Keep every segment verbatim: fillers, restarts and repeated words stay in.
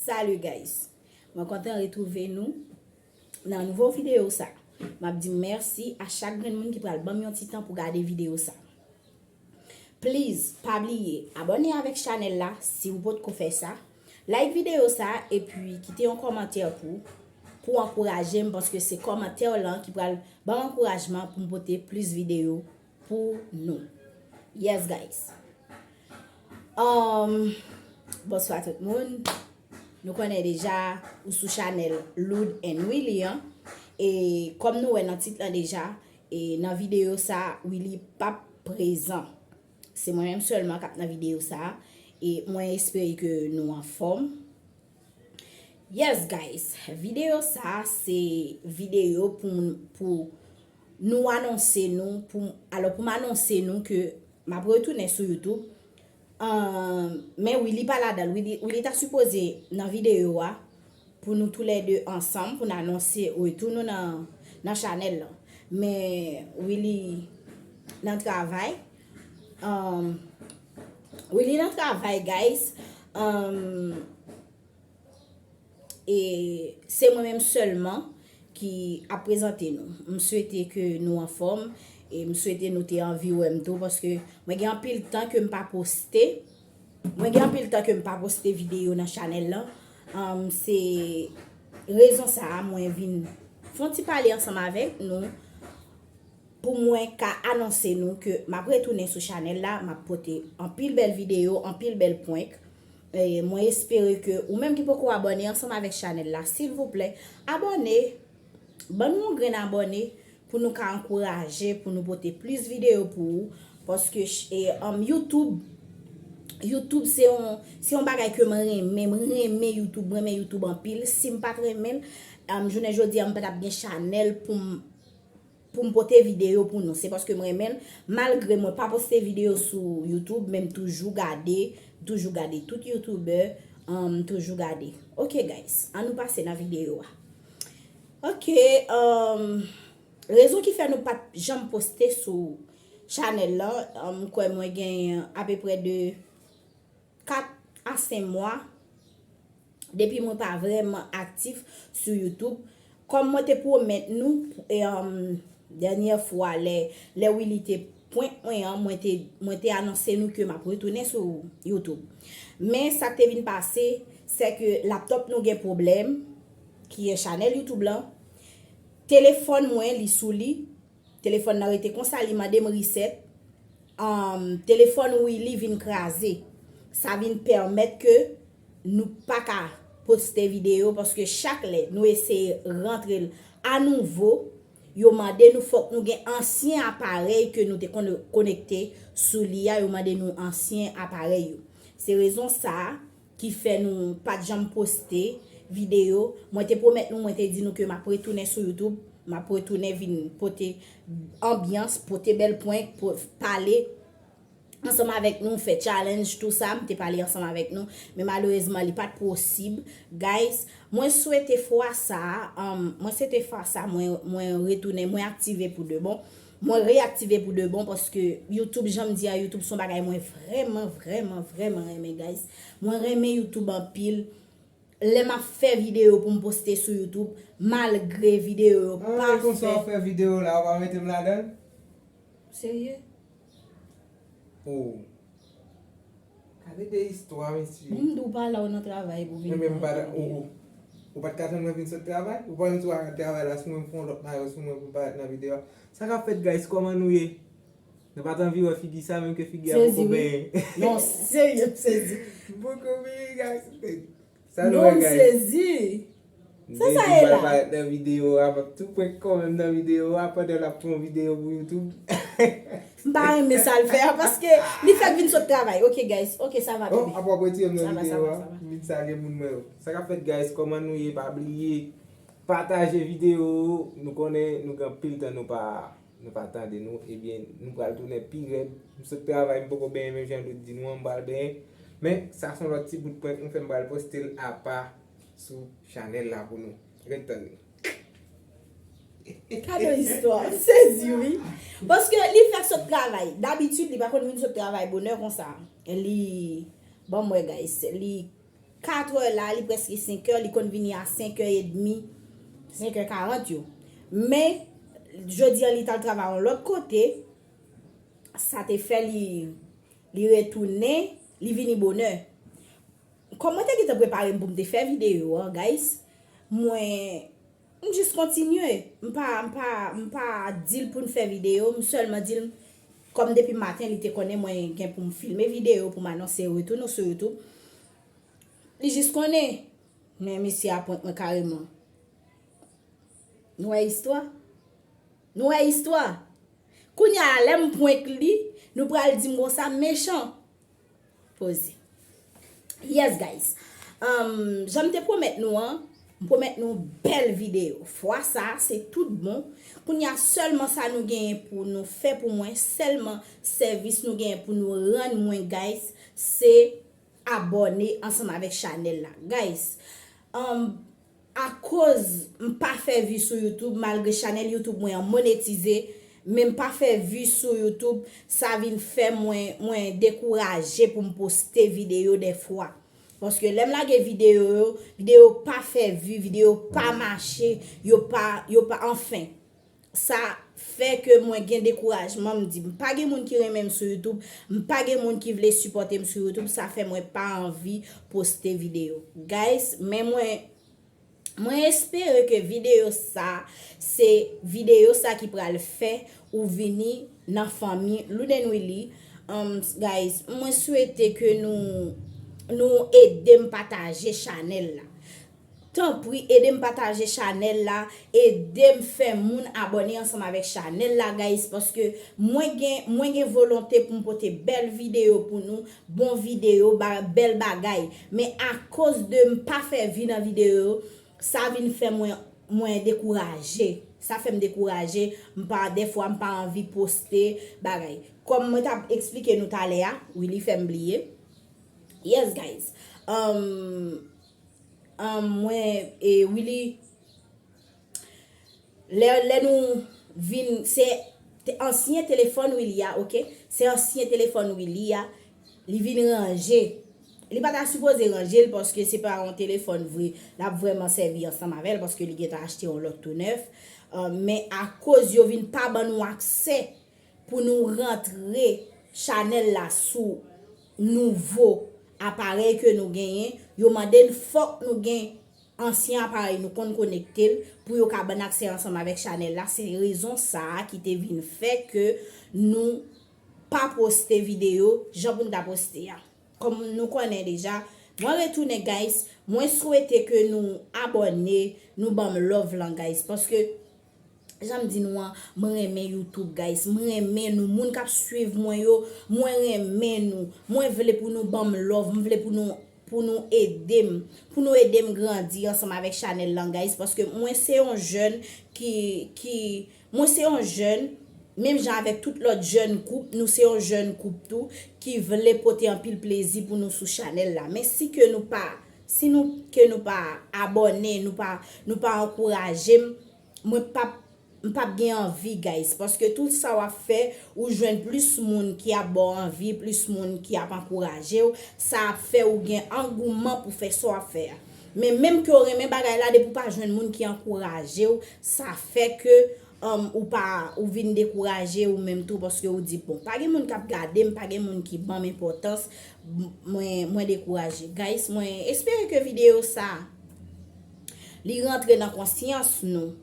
Salut guys. Mwen kontan retwouve nou nan nouvo videyo sa. M ap di mèsi a chak grenn moun ki pral ban m yon ti tan pou gade videyo sa. Please, pa bliye abòne avèk chanèl la si w potko fè sa. Like videyo sa epi kite yon kòmantè pou pou ankouraje m, paske se kòmantè w lan ki pral ban m ankourajman pou m pote plis videyo pou nou. Yes guys. Um, bonswa tout moun. Nou konnen deja ou sou chanèl Loud and Willy an. E kòm nou wè nan tit lan deja, e nan videyo sa Willy p ap prezan. Se mwen menm sèlman k ap nan videyo sa. E mwen espere ke nou anfòm. Yes guys, videyo sa se videyo pou pou nou anonse nou, pou alò pou m anonse nou ke m ap retounen sou YouTube. Ahn, men Willy pa ladan l. Willy, Willy ta sipoze nan videyo a pou nou toulède ansanm pou n anonse retou nou nan nan chanèl lan. Men Willy nan travay. Ahn, Willy nan travay guys. Ahn, E se mwen menm sèlman ki ap prezante nou. M swete ke nou anfòm e m swete nou te anvi wè m tou paske mwen gen anpil tan ke m pa poste. Mwen gen anpil tan ke m pa poste videyo nan chanèl lan. Ahn, se rezon sa a mwen vin fè yon ti pale ansanm avèk nou pou mwen ka anonse nou ke m ap retounen sou chanèl la, m ap pote anpil bèl videyo, anpil bèl prank. E mwen espere ke ou menm ki poko abòne ansanm avèk chanèl la, silvouplè, abòne. Ban nou yon grenn abòne pou nou ka ankouraje, pou nou pote plis videyo pou ou. Paske ch- e, um, YouTube, YouTube se yon, se yon bagay ke mwen renmen, mwen renmen YouTube, mwen renmen YouTube anpil. Si m pa t renmen l, um, jounen jodi a m pa t ap gen chanèl pou m pou m pote videyo pou nou. Se paske m renmen l. Malgre mwen pa poste videyo sou YouTube, men m toujou gade, m toujou gade tout youtubè, um, m toujou gade. Ok guys, ann nou pase nan videyo a. Ok, um, rezon ki fè nou pa t janm poste sou chanèl lan, um, m kwè mwen gen apeprè de kat a senk mwa depi mwen pa vrèman aktif sou YouTube. Kòm mwen te pwomèt nou, e, um, dènyè fwa lè, lè Willy te prank mwen an, mwen te, mwen te anonse nou ke m ap retounen sou YouTube. Men sa k te vin pase, se ke laptop nou gen pwoblèm, ki e chanèl YouTube lan. Telefòn mwen, li sou li. Telefòn nan rete konsa, li mande m reset. Ahn, telefòn Willy vin kraze. Sa vin pèmèt ke nou pa ka poste videyo, paske chak lè nou eseye rantre l anouvo, yo mande nou fòk nou gen ansyen aparèy ke nou te kon- konekte sou li a, yo mande nou ansyen aparèy yo. Se rezon sa a ki fè nou pa t janm poste videyo. Mwen te pwomèt nou, mwen te di nou ke m ap retounen sou YouTube, m ap retounen vin pote anbyans, pote bèl prank, po- pale ansanm avèk nou, fè challenge, tou sa, m te pale ansanm avèk nou, men malerezman, li pa t posib. Guys, mwen swete fwa sa a, um, mwen swete fwa sa a, mwen, mwen retounen, mwen aktive pou de bon. Mwen reyaktive pou de bon, paske YouTube, jan m di a, YouTube se yon bagay mwen vrèman, vrèman, vrèman renmen, guys. Mwen renmen YouTube anpil. Lè m ap fè videyo pou m poste sou YouTube, malgre videyo yo pa fè. Ah, konsa w fè videyo la, ou pa mete m ladan l? Serye? Oh. Gade de istwa, mesye. Bon, m di w pa la, w nan travay pou vin. Men, men m pa, ou, ou, ou pa t ka tann mwen vin sot travay? Ou pa menm si w pa travay la, si mwen fè yon lòt mayo sou mwen pou m parèt nan videyo a. Sa k ap fèt, guys? Kòman nou ye? Nou pa t anvi wè figi sa, menm ke figi a poko benyen. Non, serye, m sezi. M poko benyen, guys. Sa nou wè, guys? Non, m sezi. Sa sa ye la? Parèt nan videyo a, m ap tou prank kò menm nan videyo a pandan l ap fè yon videyo pou YouTube. M pa renmen sa l fè a, paske li fèk vin sot travay. Ok, guys. Ok, sa va, bebe. Oh, apa w ap retire m nan videyo a? M vin salye moun mwen yo. Sa k ap fèt, guys? Kòman nou ye? Pa bliye pataje videyo. Nou konnen nou gen anpil tan nou pa nou pa tande nou, ebyen, nou pral tounen pi rèd. M sot travay, m poko benyen menm jan Loud di nou an, m pral benyen. Men, sa se yon lòt ti bout prank nou fè, m pral poste l apa sou chanèl la pou nou. Ret tann nou. Gade istwa, m sezi wi. Paske li fèk sot travay. Dabitid, li pa konn vin sot travay bonè konsa. Li, ban m wè, guys, li Katr è la, li prèske senk è, li konn vini a senk è edmi, senk è karant yo. Men, jodi a, li t al travay yon lòt kote, sa te fè li, li retounen, li vini bonè. Kòm mwen te gentan prepare m pou m te fè videyo a, guys, mwen, m jis kontinye. M pa, m pa, m pa di l pou n fè videyo, m sèlman di l, kòm depi maten, li te konnen mwen gen pou m filme videyo, pou m anonse retou nou sou YouTube. Li jis konnen. Men misye a prank mwen kareman. Nou wè istwa? Nou wè istwa? Kounye a, lè m prank li, nou pral di m konsa m mechan. Poze. Yes, guys. Um, jan m te pwomèt nou an, m pwomèt nou bèl videyo. Fwa sa, se tout bon. Kounye a, sèlman sa nou genyen pou nou fè pou mwen, sèlman sèvis nou genyen pou nou rann mwen, guys, se abòne ansanm avèk chanèl la. Guys, um, akoz m pa fè vi sou YouTube, malgre chanèl YouTube mwen an monetize, men m pa fè vi sou YouTube, sa vin fè mwen, mwen dekouraje pou m poste videyo dèfwa. Paske lè m lage videyo yo, videyo pa fè vi, videyo pa mache, yo pa, yo pa, anfen. Sa fè ke mwen gen dekourajman, m di, m pa gen moun ki renmen m sou YouTube, m pa gen moun ki vle sipòte m sou YouTube, sa fè mwen pa anvi poste videyo. Guys, men mwen, mwen espere ke videyo sa, se videyo sa ki pral fè ou vini nan fanmi Louden Willy. Um, guys, mwen swete ke nou, nou ede m pataje chanèl la. Tanpri, ede m pataje chanèl la, ede m fè moun abòne ansanm avèk chanèl la, guys, paske mwen gen, mwen gen volonte pou m pote bèl videyo pou nou, bon videyo, ba, bèl bagay. Men akoz de m pa fè vi nan videyo yo, sa vin fè mwen, mwen dekouraje. Sa fè m dekouraje, m pa, dèfwa m pa anvi poste bagay. Kòm mwen t ap eksplike nou talè a, Willy fè m bliye. Yes, guys. Um, um, mwen, e, Willy, lè, lè nou vin, se te ansyen telefòn Willy a, oke? Se ansyen telefòn Willy a, li vin ranje. Li pa ta sipoze ranje l paske se pa yon telefòn vre, l ap vrèman sèvi ansanm avè l paske li gentan achte yon lòt tou nèf. Uh, men akoz yo vin pa ban nou aksè pou nou rantre chanèl la sou nouvo aparèy ke nou genyen, yo mande n fòk nou gen ansyen aparèy nou konn konekte l pou yo ka ban n aksè ansanm avèk chanèl la. Se rezon sa a ki te vin fè ke nou pa poste videyo jan pou n ta poste a. Kòm nou konnen deja, mwen retounen, guys. Mwen swete ke nou abòne, nou ban m love lan, guys. Paske jan m di nou an, mwen renmen YouTube, guys. Mwen renmen nou. Moun k ap swiv mwen yo, mwen renmen nou. Mwen vle pou nou ban m love. Mwen vle pou nou, pou nou ede m. Pou nou ede m grandi ansanm avèk chanèl lan, guys. Paske mwen se yon jèn ki, ki, mwen se yon jèn, menm jan avèk tout lòt jèn koup, nou se yon jèn koup tou, ki vle pote anpil plezi pou nou sou chanèl la. Men si ke nou pa, si nou, ke nou pa abòne, nou pa, nou pa ankouraje m, mwen p ap, m p ap gen anvi, guys, paske tout sa w ap fè, ou jwenn plis moun ki ap ba w anvi, plis moun ki ap ankouraje w, sa ap fè ou gen angouman pou fè sa w ap fè a. Men menm ke w renmen bagay la, depi w pa jwenn moun ki ankouraje w, sa fè ke, um, ou pa, ou vin dekouraje ou menm tou, paske ou di, bon, pa gen moun k ap gade m, pa gen moun ki ban m enpòtans, m-, mwen, mwen dekouraje. Guys, mwen espere ke videyo sa, li rantre nan konsyans nou.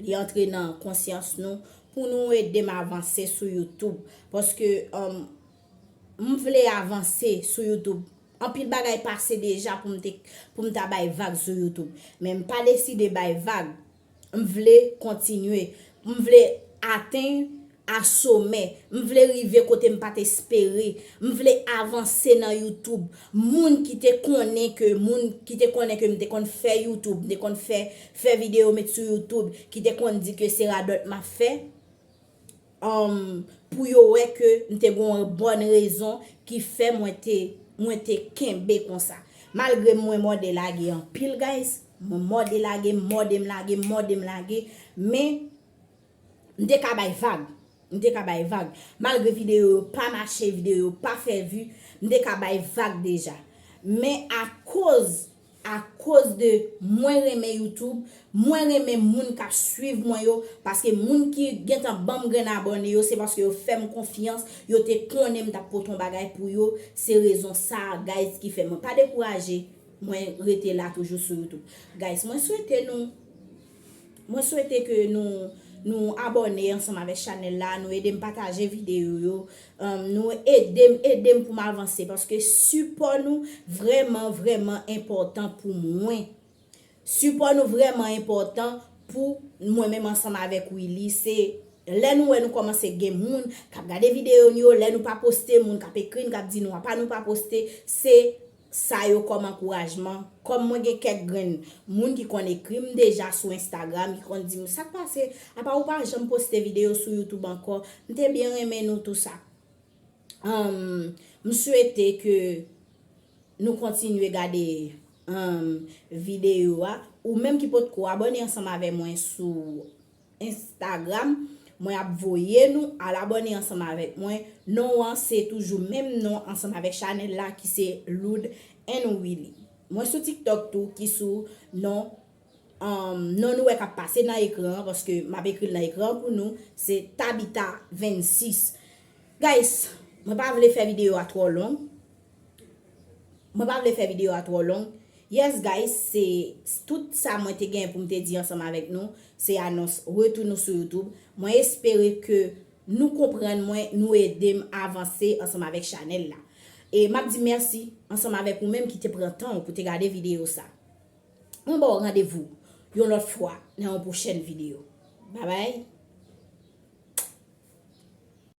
Li antre nan konsyans nou pou nou ede m avanse sou YouTube. Paske, um, m vle avanse sou YouTube. Anpil bagay pase deja pou m te, pou m ta bay vag sou YouTube. Men m pa deside bay vag. M vle kontinye. M vle atenn a somè. M vle rive kote m pa t espere. M vle avanse nan YouTube. Moun ki te konnen ke, moun ki te konnen ke m te konn fè YouTube, m te konn fè, fè videyo met sou YouTube, ki te konn di ke se radòt m ap fè, um, pou yo wè ke m te gen yon bòn rezon ki fè mwen te, mwen te kenbe konsa. Malgre mwen mòde lage anpil, guys, mwen mòde lage, m mòde m lage, m mòde m lage, men m te ka bay vag. M te ka bay vag. Malgre videyo yo pa mache, videyo yo pa fè vi, m te ka bay vag deja. Men, akoz akoz de mwen renmen YouTube, mwen renmen moun k ap swiv mwen yo, paske moun ki gentan ban m grenn abòne yo, se paske yo fè m konfyans, yo te konnen m t ap pote yon bagay pou yo, se rezon sa, guys, ki fè mwen pa dekouraje, mwen rete la toujou sou YouTube. Guys, mwen swete nou, mwen swete ke nou, nou abòne ansanm avèk chanèl la, nou ede m pataje videyo yo, um, nou ede m, ede m pou m avanse, paske sipò nou vrèman, vrèman enpòtan pou mwen. Sipò nou vrèman enpòtan pou mwen menm ansanm avèk Willy. Se lè nou wè nou kòmanse gen moun k ap gade videyo nou yo, lè nou pa poste, moun k ap ekri n, k ap di nou apa nou pa poste, se sa yo kòm ankourajman. Kòm mwen gen kèk grenn moun ki konn ekri m deja sou Instagram, ki konn di m, "Sa k pase? Apa ou pa janm poste videyo sou YouTube ankò?" M te byen renmen nou tou sa. Um, m swete ke nou kontinye gade, um, videyo a. Ou menm ki potko abòne ansanm avè mwen sou Instagram, mwen ap voye nou al abòne ansanm avèk mwen. Non an se toujou menm non ansanm avèk chanèl la ki se Loud and Willy. Mwen sou TikTok tou ki sou non, um, non nou wè k ap pase nan ekran an, paske m ap ekri l nan ekran an pou nou, se Tabita vennsis. Guys, mwen pa vle fè videyo a twò long. Mwen pa vle fè videyo a twò long. Yes, guys, se tout sa mwen te gen pou m te di ansanm avèk nou. Se anons retou nou sou YouTube. Mwen espere ke nou konprann mwen, nou ede m avanse ansanm avèk chanèl la. E m ap di mèsi ansanm avèk ou menm ki te pran tan w pou te gade videyo sa. Mwen ba w randevou yon lòt fwa nan yon pwochèn videyo. Babay!